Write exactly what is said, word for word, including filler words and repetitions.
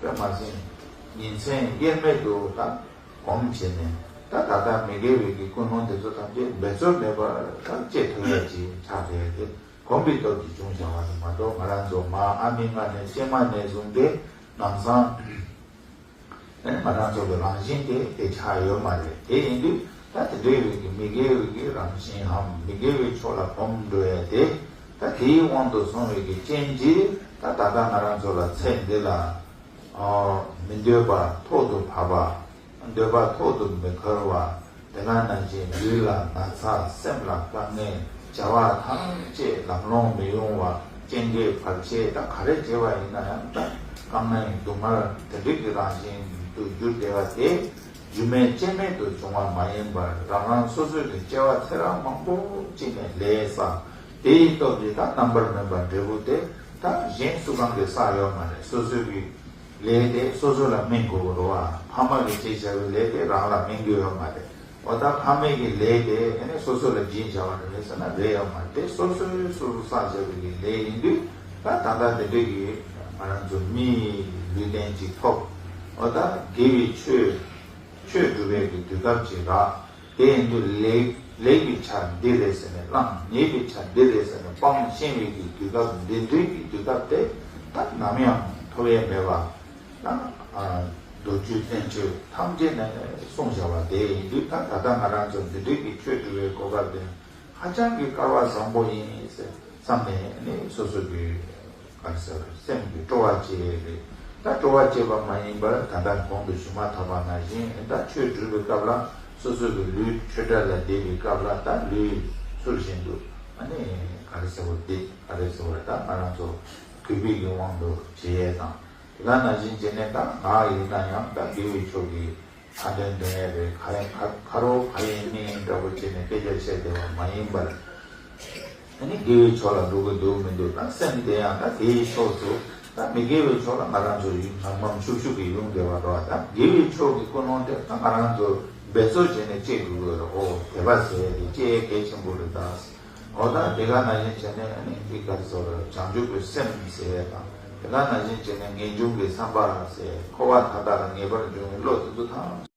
དཔེ་མ་ཟིན་ཉིན་མཚན་དབྱེར་མེད་དུ་ད་སྒོམ་བྱས་ནས། ད་ད་ལྟ་མི་དགེ་བའི་གི་ཀུན་སློང་དེ་ཚོ་ཐམས་ཅད་འབད་རྩོལ་མེད་པར་ད་བཅད་ཐུབ་ཡ་ཅིག་ཆགས་བསྡད་དེ། གོམས་པའི་སྟོབས་ཀྱིས་བྱུང་བྱ་བ་དེ་མ་གཏོགས། ང་རང་ཚོ་མ་ཨ་མའི་མངལ་ནས་སྐྱེས་མ་ནས་བཟུང་སྟེ་ལམ་སང་ཨེ་ང་རང་ཚོ་གི་རང་བཞིན་དེ་དེ་ཆགས་ཡོད་མ་རེད། དེ་ཡིན་དུས་ད་དེ་འདྲའི་རིགས་ཀྱི་མི་དགེ་བའི་གི་རང་བཞིན་འམ་མི་དགེ་བའི་ཕྱོགས་ལ་གོམས་འགྲོ་ཡ་དེ། ད་དེའི་དབང་དུ་སོང་བའི་གི་རྐྱེན་གྱིས་ད་ད་ལྟ་ང་རང་ཚོ་ལ་ཚེ་འདི་ལ་ཨོ་མི་འདོད་པ་ཐོག་ཏུ་བབས་པ། འདོད་པ་ཐོག་ཏུ་མི་འཁོར་བ། དེ་ག་ནང་བཞིན་ལུས་ལ་ན་ཚ། སེམས་ལ་དཀའ་ངལ། བྱ་བ་ཐམས་ཅད་ལམ་ལྷོང་མི་ཡོང་བ། རྐྱེན་འདས་བར་ཆད། ད་ག་རེ་བྱས་པ་ཡིན་ན་ཡང་ད་དཀའ་ངལ་སྡུག་བསྔལ་དེ་འདྲ་གི་རང་བཞིན་དུ་གྱུར་བསྡད་པ་དེ། རྒྱུ་མེད་རྐྱེན་མེད་དུ་བྱུང་བ་མ་ཡིན་པར། རང་རང་སོ་སོའི་གི་སྐྱེ་བ་ཚེ་རབས་མང་པོ་ཅིག་ནས་ལས་བསགས། དེའི་སྟོབས་ཀྱིས་ད་རྣམ་པར་སྨིན་པ་འབྲས་བུ་དེ་ད་གཞན་སུ་གང་གིས་བསགས་ཡོད་མ་རེད། སོ་སོའི་གི་ལས་དེ་སོ་སོ་ལ་སྨིན་དགོས་ཀྱི་རེད་བ། ཕ་མ་གིས་བྱས་བཞག་པའི་ལས་དེ་རང་ལ་སྨིན་གྱི་ཡོད་མ་རེད། འོ་ད་ཕ་མའི་གི་ལས་དེ་ཨ་ནི་སོ་སོ་ལ་སྦྱིན་བྱ་བ་རེད་ཟེར་ན་རེད་ཡོད་མ་རེད། དེ་སོ་སོའི་སོ་སོ་བསགས་བཞག་པའི་གི་ལས་ཡིན་དུས། ད་ད་ལྟ་དེ་འདྲའི་གི་ང་རང་ཚོ་མིའི་ལུས་རྟེན་ཅིག་ཐོབ། འོ་ད་དགེ་བའི་ཆོས་ཆོས་སྒྲུབ་པའི་གི་དུས་སྐབས་ཅིག་རག། དེ་ཡིན་དུས་ལེགས་ལེགས་པའི་ཆ་འདི་རེད་ཟེར་ནས་བླངས། ཉེས་པའི་ཆ་འདི་རེད་ཟེར་ནས་སྤངས། ཤེས་པའི་གི་དུས་སྐབས་འདི་འདྲའི་གི་དུས་སྐབས་དེ་ད་ནམ་ཡང་ཐོབ་ཡས་མེད་པ། ད་ཨ་མདོ་རྒྱུད་བསྟན་བཅོས་ཐམས་ཅད་ནས་གསུངས་བཞག་པ་དེ་ཡིན་དུས། ད་ད་ལྟ་ང་རང་ཚོ་འདི་འདྲའི་གི་ཆོས་སྒྲུབ་པའི་གོ་སྐབས་དེ་ཧ་ཅང་གི་སྐལ་བ་བཟང་པོ་ཡིན་ཟེར་བསམ་ནས་ནི་སོ་སོ་གི་ག་རེ་ཟེར་སེམས་ཀྱི་སྤྲོ་བ་བསྐྱེད་རེད། ད་སྤྲོ་བ་བསྐྱེད་པ་མ་ཡིན་པར་ད་ལྟ་གོང་དུ་ཞུ་མ་ཐག་པ་ནང་བཞིན། ད་ཆོས་སྒྲུབ་པའི་སྐབས་ལ་སོ་སོ་གི་ལུས་ཆོས་གྲྭ་ལ་བསྡད་པའི་སྐབས་ལ་ད་ལུས་ཚུལ་བཞིན་དུ་ཨ་ནི་ག་རེ་ཟེར་བ་འདི་ག་རེ་ཟེར་བ་ད་ང་རང་ཚོ་གུས་པའི་གི་དབང་དུ་བྱེད་ཡས་དང་། དེ་ག་ནང་བཞིན་བྱས་ནས། ད་ང་ཡིན་ན་ཡང་ད་དགེ་བའི་ཕྱོགས་ཀྱི་ཁ་འདོན་འདོན་ཡས་རེད། ག་ཡིན་ཁ་ཁ་རོག་ག་ཡིན་མི་ཡིན་འདྲ་པོ་བྱས་ནས་སྐད་ཆ་བཤད་བསྡད་པ་མ་ཡིན་པར། ཨ་ནི་དགེ་བའི་ཕྱོགས་ལ་འགྲོ་གི་འདུག་མི་འདུག་ད་སེམས་དེ་ཡང་ད་དེའི་ཕྱོགས་སུ། ད་མི་དགེ་བའི་ཕྱོགས་ལ་ང་རང་ཚོ་ཡུན་ངམ་ངམ་ཤུགས་ཤུགས་ཀྱིས་ཡོང་བསྡད་པ་རེད་བ། ད་དགེ་བའི་ཕྱོགས་ཀྱི་ཀུན་སློང་དེ་ད་ང་རང་ཚོ་འབད་རྩོལ་བྱས་ནས་བསྐྱེད་དགོས་ཀྱི་རེད། ཨོ་དད་པ་ཟེར་ཡས་དེ་བསྐྱེད་ཡས་གལ་ཆེན་པོ་རེད་ད། འོ་ད་དེ་ག་ནང་བཞིན་བྱས་ནས་ཨ་ནི་འདི་ག་རེ་ཟེར་བ་རེད། བྱང་ཆུབ་ཀྱི་སེམས་ཟེར་ཡས་དང་། དེ་ག་ནང་བཞིན་བྱས་ནས་ངེས་འབྱུང་གི་བསམ་པ་ཟེར། འཁོར་བ་མཐའ་དག་ལ་ངེས་པར་འབྱུང་བའི་བློ་དེ་ཚོ་ཐམས་